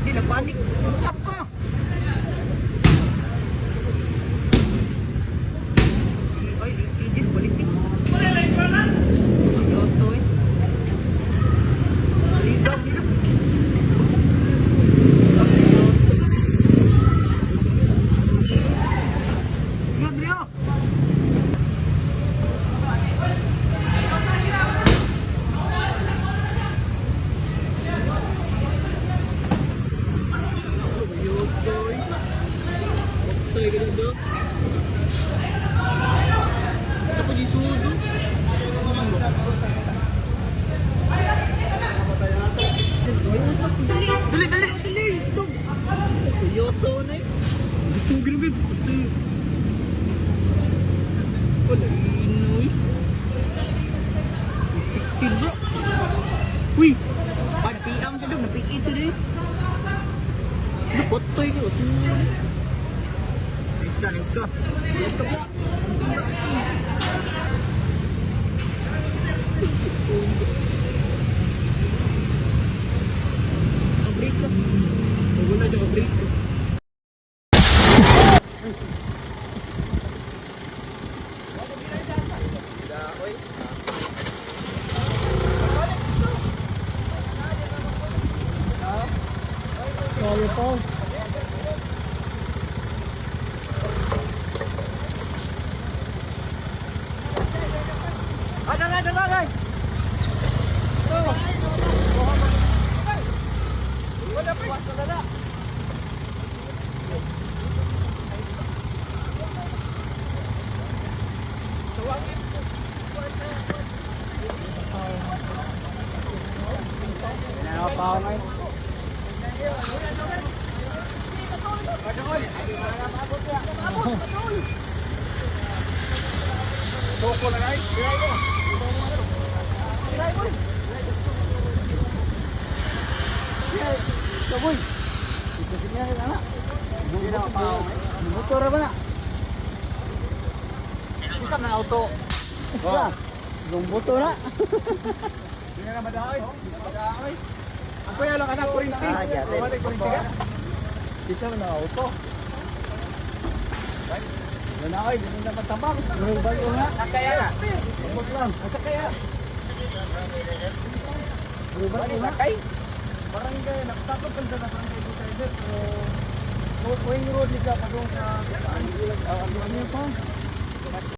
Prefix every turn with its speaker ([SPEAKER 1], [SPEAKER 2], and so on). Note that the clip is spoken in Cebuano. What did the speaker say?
[SPEAKER 1] Hindi na panik. Up ka! Ay, hindi, balitik. Yoto eh. Ligaw, ligaw. Ligaw, ligaw. Yoto eh. Otoy ka dito. Ito pa di sudo. Dali, dali, dali, dali. Dog. Yoto na eh. Ito ginugin. Wala inoy. Restricted bro. Uy! 5 PM sa dog, napikit sa dog. Napotoy ko. Nice ka, nice ka. Nice ka po. Break ka. Wala siya break.
[SPEAKER 2] Kaya pa. Motor ba na?
[SPEAKER 1] Isa na auto.
[SPEAKER 2] Oh. Yung motor na.
[SPEAKER 1] Hindi na madaoy. Madaoy. Ang kuya lang anak kurinti.
[SPEAKER 3] Ah, dyan.
[SPEAKER 1] Wala kurinti ka.
[SPEAKER 2] Isa na auto. Wala ay, hindi na matabang. Yung bago na.
[SPEAKER 1] Sakaya na.
[SPEAKER 2] Huwag lang.
[SPEAKER 1] Sakaya.
[SPEAKER 2] Yung bago na.
[SPEAKER 1] Sakay.
[SPEAKER 2] Barangay, nakasakop kan sa barangay Gutay, pero going road ni siya padung sa ano pa?